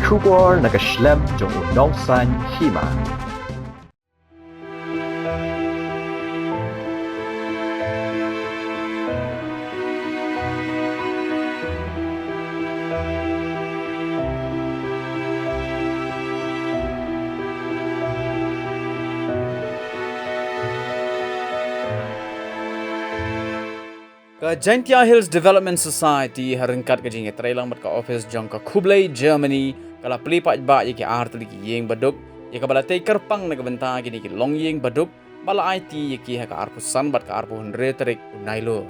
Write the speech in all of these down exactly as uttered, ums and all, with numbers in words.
Khubor na ka shlem jong u nongsan hima. Ka Jaintia Hills Development Society ha ryngkat ka jingïatreilang bad ka office jong ka Khublei Germany ka la plie paidbah ïa ki artylli ki ïing baduk ïa kaba la tei kyrpang na ka bynta kine ki longïing baduk ba la aiti ïa ki ha ka arphew san bad ka arphew hynriew tarik u Nailur.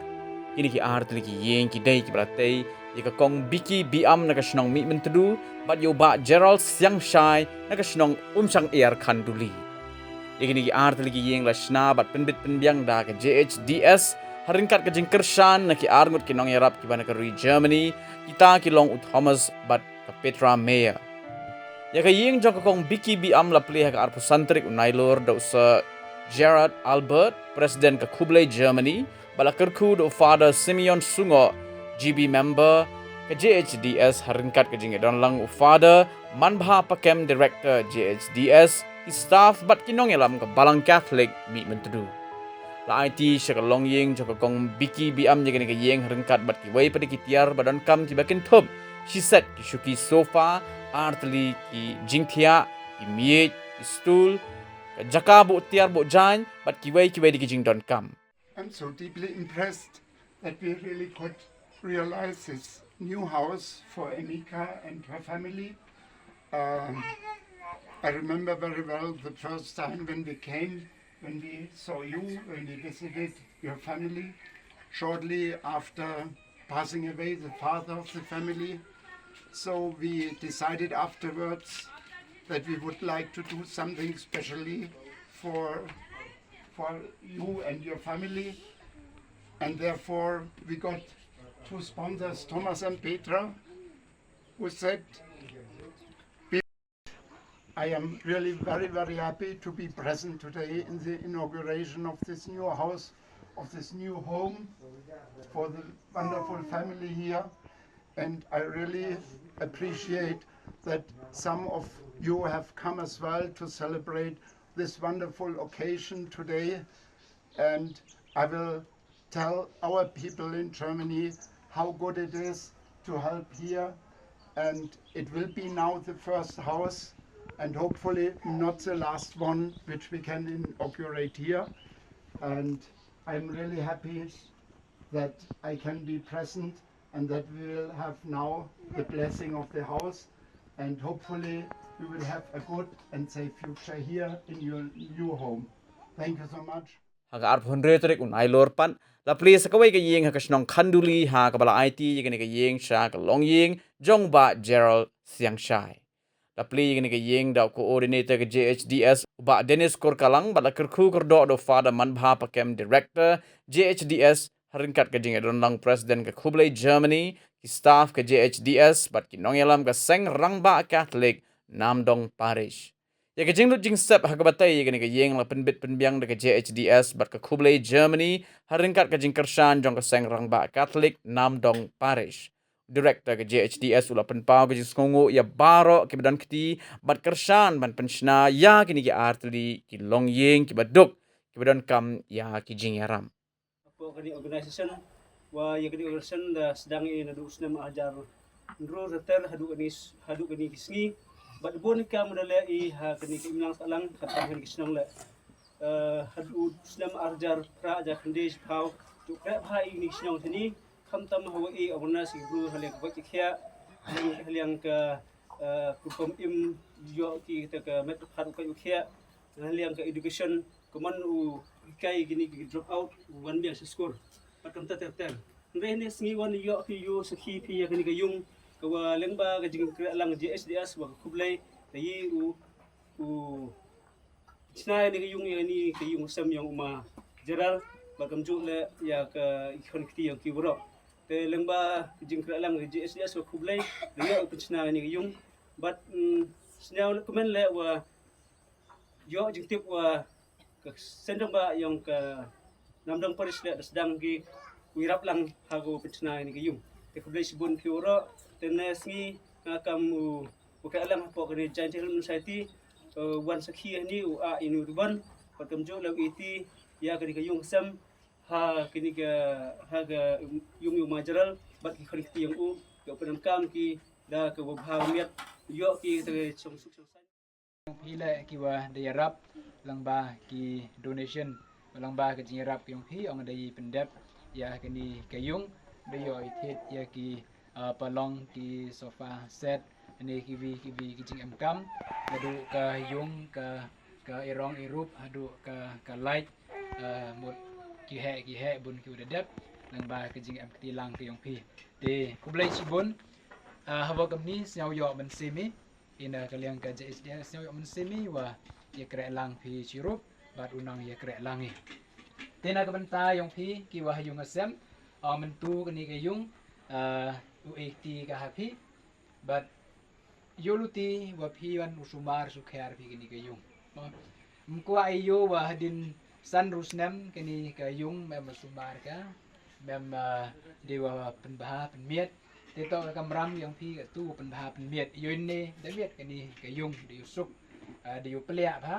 Kine ki artylli ki ïing ki dei kiba la tei ïa ka Kong Biki Biam na ka shnong Mihmyntdu bad ïa u Bah Gerald Siangshai na ka shnong Umshang Iar Khanduli. Ïa kine ki artylli ki ïing la shna bad pynbit pynbiang da ka J H D S ha ryngkat ka jingkyrshan na ki arngut ki nongïarap kiba na ka ri Germany, kita ki long u Thomas bad ka Petra Meyer. Ïa ka ïing jong ka Kong Biki Biam la plie ha ka arphew san tarik u Nailur da u Sir Gerard Albert, President ka Khublei Germany, ba la kyrkhu da u Father Simeon Sungoh, G B member ka J H D S, ha ryngkat ka jingïadonlang u Father Manbha Pakem, Director J H D S, ki staff bad ki nongïalam ka Balang Catholic Mihmyntdu. La aiti sha ka longïing jong ka Kong Biki Biam ïa kane ka ïing ha ryngkat bad kiwei pat de ki tiar ba donkam kiba kynthup shi set ki shuki sofa, artylli ki jingthiah, ki miej, ki stool, ka jaka buh tiar buh jaiñ bad kiwei kiwei de ki jingdonkam. I'm so deeply impressed that we really could realize this new house for Emika and her family. Um, I remember very well the first time when we came, when we saw you, when we visited your family, shortly after passing away the father of the family. So we decided afterwards that we would like to do something specially for for you and your family. And therefore, we got two sponsors, Thomas and Petra, who said, "I am really very, very happy to be present today in the inauguration of this new house, of this new home for the wonderful family here. And I really appreciate that some of you have come as well to celebrate this wonderful occasion today. And I will tell our people in Germany how good it is to help here. And it will be now the first house, and hopefully not the last one which we can inaugurate here. And I'm really happy that I can be present and that we will have now the blessing of the house. And hopefully we will have a good and safe future here in your new home. Thank you so much." Ha ka arphew hynriew tarik u Nailur pat la plie sa kawei ka ïing ha ka shnong Khanduli ha kaba la aiti ïa kane ka ïing sha ka longïing jong Bah Gerald Siangshai. La plie ïa kane ka ïing da u coordinator ka J H D S u Bah Dennis Kurkalang bad la kyrkhu kyrdoh da u Father Manbha Pakem, Director J H D S, ha ryngkat ka jingïadonlang President ka Khublei Germany, ki staff ka J H D S bad ki nongïalam ka Seng Rangbah Catholic Namdong Parish. Ïa ka jinglut jingsep ha kaba tei ïa kane ka ïing la pynbit pynbiang da ka J H D S bad ka Khublei Germany ha ryngkat ka jingkyrshan jong ka Seng Rangbah Catholic Namdong Parish. Director ka J H D S u la pynpaw ka jingsngewnguh ïa baroh kiba don kti bad kyrshan ban pynshna ïa kine ki artylli ki longïing kiba duk kiba donkam ïa ki jingïarap. Hapoh kane organisation, wa ïa kane organisation da sdang ïa naduh u snem arhajar hynriew ter ter haduh kane s-, haduh kane ki sngi. Bad bun ka mut da leh ïa ha kane ka imlang sahlang khamtam ha kane ka shnong leh. Eh, haduh u snem arhajar phra, arhajar khyndai shiphew, ju khreh bha ïa kane ka shnong shane, khamtam hawa ïa awareness ïa ki bru ha liang ka koit ka khiah, ha liang, ha liang ka, eh, ka rukom im, ïoh ki kata ka met ka phad u koit u khiah, ha liang ka education, kumno u hikai kine ki drop out, u wan biang sha skul. Bad kumta ter ter. Hynrei hynne sngi wan ïoh phi ïoh sakhi phi ïa kane ka ïung, ka wa lyngba ka jingkhreh lang J H D S wa ka Khublei, ka ïa u, u shna ïa kane ka ïung, ïa kane ka ïung sem ïong u ma Gerald, bad kumjuh leh ïa ka i khon kti ïong ki waroh. Te lyngba ka jingkhreh lang J H D S wa Khublei, la ïoh u pynshna ïa kane ka ïung. Bad, mm, sñiaw leh kmen leh wa ïoh jingtip wa ka seng rangbah ïong ka Namdong Parish leh da sdang ki u ïarap lang ha ka pynshna ïa kane ka ïung. Te khublei shibun phi waroh, te ne sngi nga kam u U ka alam hapoh kane Jaintia Development Society, eh, wan sakhi hangne u ah ïa u ribbon, bad kumjuh la u ïaiti ïa kane ka ïung ka sem ha kane ka, ha ka ïung ïa u Majeral bad ki khon ki kti ïa u, ïa u pynemkam ki da kaba bha miat, ïoh ki da ka jingsuk jingsaiñ. Phi leh ki wa da ïarap lyngba ki donation, lyngba ka jingïarap ka ïong phi, ong da i pyndep ïa kane ka ïung, da ïoh i thied ïa ki, ah, palong, ki sofa set, ne kiwi kiwi ki jingemkam, haduh ka ïung, ka, ka irong irup, haduh ka, ka light, ah, mut ki heh ki heh bun ki wa da dep lyngba ka jingem kti lang ka ïong phi. Te khublei shibun, ah, haba kumne sngewbha ïoh mynsiem i, ina ka liang ka J H D S sngewbha ïoh mynsiem i wa ïa kreh lang phi chirup bad u nang ïa kreh lang i. Te na ka bynta ïong phi ki wa ha ïung ha sem, ah, mynta kane ka ïung, ah, u ïaiti ka ha phi, bad ïoh luti wa phi wan u sumar sukher phi kane ka ïung. Mo, ym kwah i ïoh wa hadien san ru snem kane ka ïung mem sumar ka, mem, ah, dei wa pynbha pynmiat. Te to ka kamram ïong phi ka tu pynbha pynmiat. Ïoh ne da miat kane ka ïung da ïoh suk, ah, da ïoh pliah bha.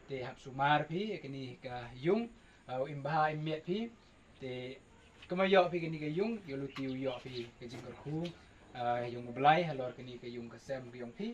Te hap sumar phi kane ka ïung, ah, u im bha im miat phi. Te kumba ïoh phi kane ka ïung, ïoh luti u ïoh phi ka jingkyrkhu, ah, ïong u Blai halor kane ka ïung ka sem ka ïong phi.